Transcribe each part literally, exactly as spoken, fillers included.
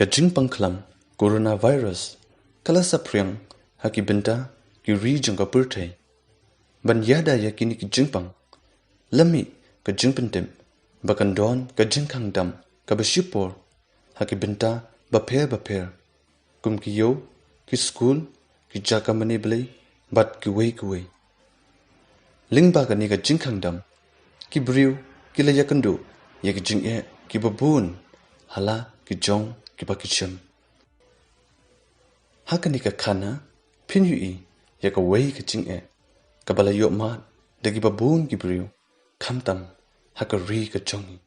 Ka jingpang khlam coronavirus ka la saphriang ha ki bynta ki ri jong ka pyrthei. Ban ïada ïa kine ki jingpang, la mih ka jingpyntip ba kan don ka jingkhang dam kaba shipor ha ki bynta bapher bapher, kum ki ïew, ki skul, ki jaka mane blei, bad kiwei kiwei. Lyngba kane ka jingkhang dam, ki briew ki la ïakynduh ïa ki jingeh kiba bun ha la ki jong kiba ki shem. Ha kane ka khana, phin ïohi ïa kawei ka jingeh kaba la ïoh mad da kiba bun ki briew, khamtam ha ka ri ka jong ngi.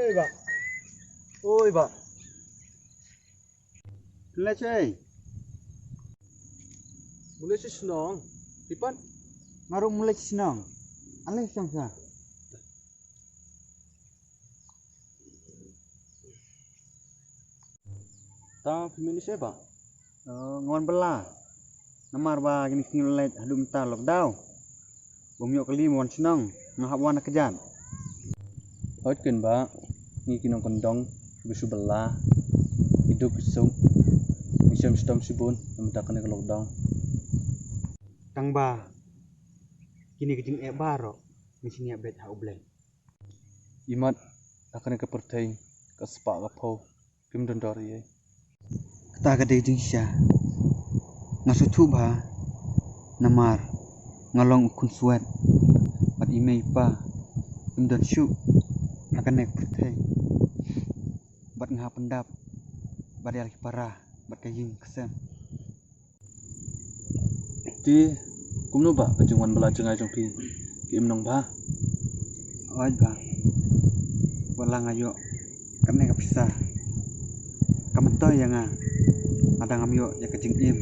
Ei, bah. Oi, bah. Lechei. Mule chi shnong. Ipan. Maru mule chi shnong. Ale shnong sa. Ta phi mini se ba? Ngon bela. Namar ba kini kini lek hadu mta lockdown. Bum yok kali mon chnong nga hap wan kejat. Hot ken ba ngi kini kondong bisu bela. Iduk isuk. Ngi sem stom sibun namta kani lockdown. Tang ba kini kejing e baro ngi sini abet ha ubleng. Imat ha kane ka pyrthei ka spah ka phew kim don dor ïa. Kata ka dei jingshisha. Nga sngewthuh bha namar nga long u khun swet bad i mei i pa kim don shuh ha kane ka pyrthei bad nga hap pyndap bad ïa la ki para bad ka ïing ka sem. Te kumno ba ka jingwan bala jngai jong phi ki im nong ba? Oi ba. Wala nga ïoh kane ka pisa ka myntoi ïa nga. Lada ngam ïoh ïa ka jingim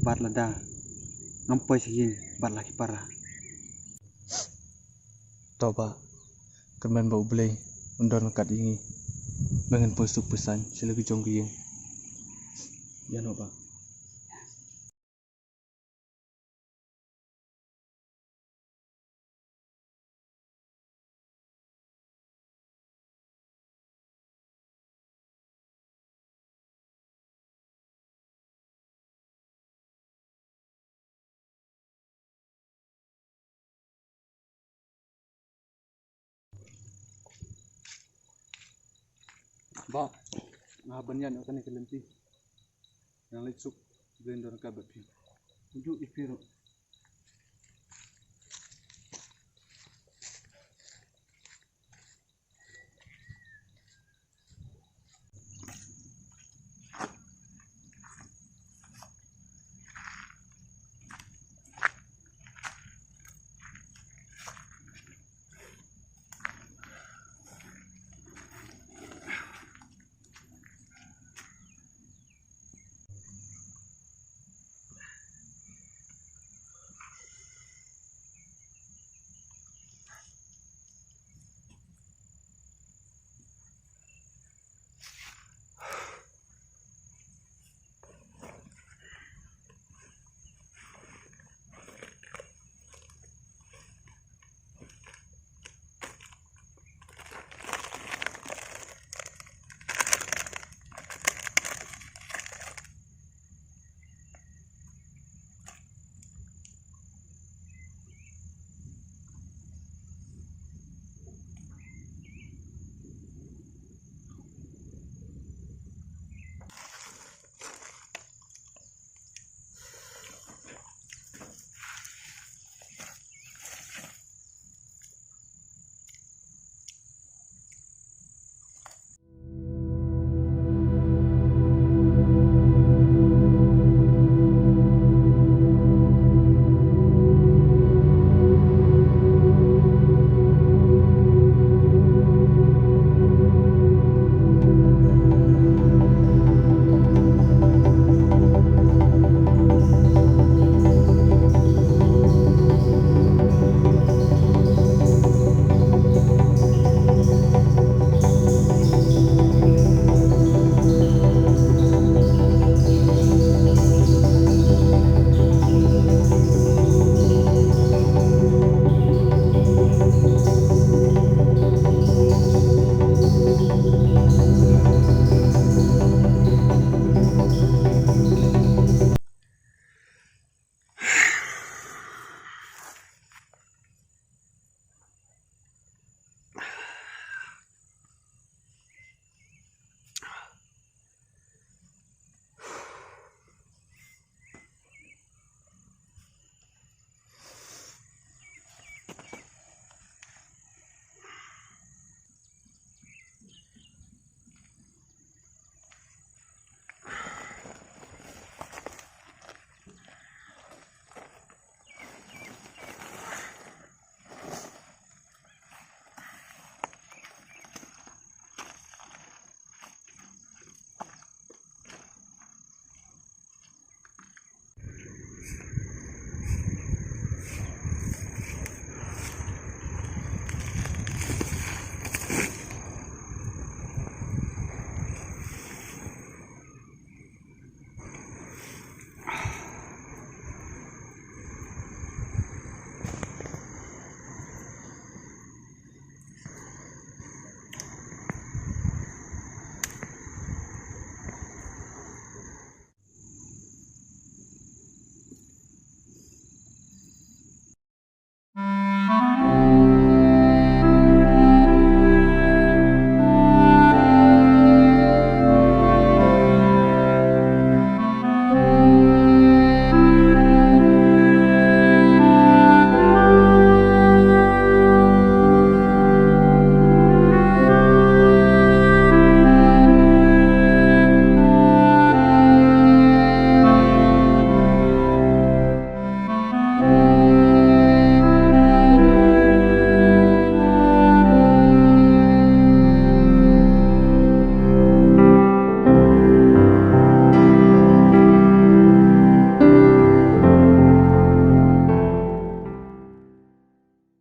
bad lada ngam poi sha ïing bad la ki para. To ba kyrmen ba U Blei un don kat ïa ngi ba ngin poi suk poi saiñ sha la ki jong ki ïing. Ïa no ba. Ba nga ban ïaid ïa kane ka lynti. Nang leit suk, Blei un don ryngkat bad phi. Ju ïa phi ruh.